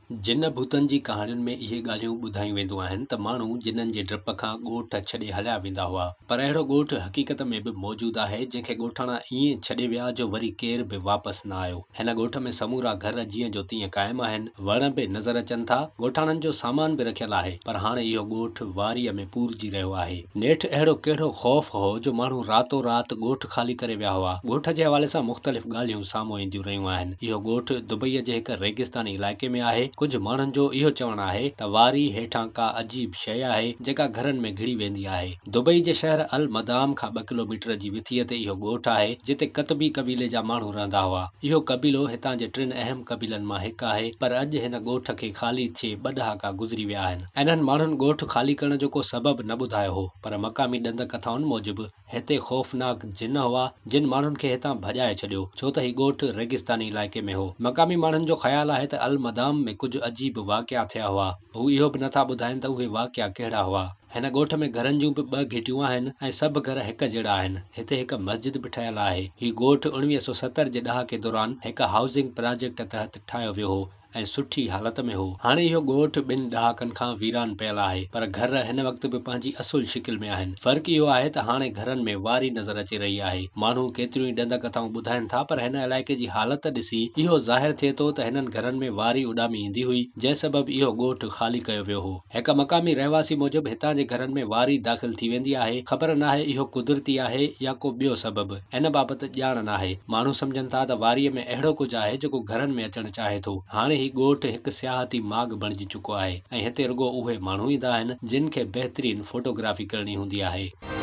جن ڀوتن جي ڪهاڻين ۾ اهي ڳالهيون ٻڌايون وينديون آهن ته ماڻهو جنن جي ڊپ کان ڳوٺ ڇڏي هليا ويندا هئا پر اهڙو ڳوٺ حقيقت ۾ به موجود آهي جنهن کي ڳوٺاڻا ائين ڇڏي ويا جو وري ڪير به واپس نه آيو. هن ڳوٺ ۾ سمورا گهر جيئن جو تيئن قائم آهن، وڻ به نظر اچن ٿا، ڳوٺاڻن جو سامان به رکيل آهي پر هاڻي اهو ڳوٺ واريء ۾ پورجي رهيو آهي. نيٺ اهڙو ڪهڙو خوف هو جو ماڻهو راتو رات ڳوٺ خالي ڪري ويا هئا. ڳوٺ جي حوالي سان مختلف ڳالهيون سامهون اينديون رهيون آهن. اهو ڳوٺ دبئيء جي هڪ ريگستاني علائقي ۾ آهي. ڪجهه ماڻهن جو اهو چوڻ آهي ته واري هيٺان ڪا عجيب شيء آهي، جيڪا گهرن ۾ گهڙي ويندي آهي. دبئي جي شهر المدام کان ٻه ڪلوميٽر جي وٿيء تي اهو ڳوٺ آهي، جتي قطبي قبيلي جا ماڻهو رهندا هئا. اهو قبيلو هتان جي ٽن اهم قبيلن مان هڪ آهي، پر اڄ هن ڳوٺ کي خالي ٿئي ٻه ڏهاڪا گذري ويا آهن. انهن ماڻهن ڳوٺ خالي ڪرڻ جو ڪو سبب نه ٻڌايو هو، پر مقامي ڏند ڪٿائن موجب هتي خوفناڪ جن هئا، جن ماڻهن کي هتان ڀڄائي ڇڏيو، ڇو ته هي ڳوٺ ريگستاني علائقي ۾ هو. مقامي ماڻهن جو خيال آهي ته المدام ۾ ڪجهه عجيب واقعا ٿيا هئا. هو اهو به نٿا ٻڌائين ته اهي واقعا ڪهڙا هئا. هن ڳوٺ ۾ گهرن جون به ٻه گهٽيون آهن ۽ سڀ گهر هڪ جهڙا آهن. هتي هڪ مسجد به ٺهيل آهي. هي ڳوٺ 1970 جي ڏهاڪي دوران هڪ هائوسنگ پراجيڪٽ تحت ٺاهيو ويو هو. ۽ سٺي حالت ۾ هو. هاڻي اهو ڳوٺ ٻن ڏهاڪن کان ويران پيل آهي، پر گهر هن وقت به پنهنجي اصل شڪل ۾ آهن. فرق اهو آهي ته هاڻي گهرن ۾ واري نظر اچي رهي آهي. ماڻهو ڪيتريون ئي ڏند ڪٿائون ٻڌائين ٿا، پر هن علائقي جي حالت ڏسي اهو ظاهر ٿئي ٿو ته هنن گهرن ۾ واري اڏامي ايندي هئي، جنهن سبب اهو ڳوٺ خالي ڪيو ويو هو. هڪ مقامي رهواسي موجب هتان جي گهرن ۾ واري داخل ٿي ويندي آهي، خبر ناهي اهو قدرتي آهي يا ڪو ٻيو سبب. ان بابت ڄاڻ ناهي. ماڻهو سمجهن ٿا ته واريء ۾ اهڙو ڪجهه آهي جيڪو گهرن ۾ اچڻ چاهي ٿو. هاڻي هي ڳوٺ هڪ سياحتي ماڳ بڻجي چڪو آهي ۽ هتي رڳو اهي ماڻهو ايندا آهن جن کي بهترين فوٽوگرافي ڪرڻي هوندي آهي.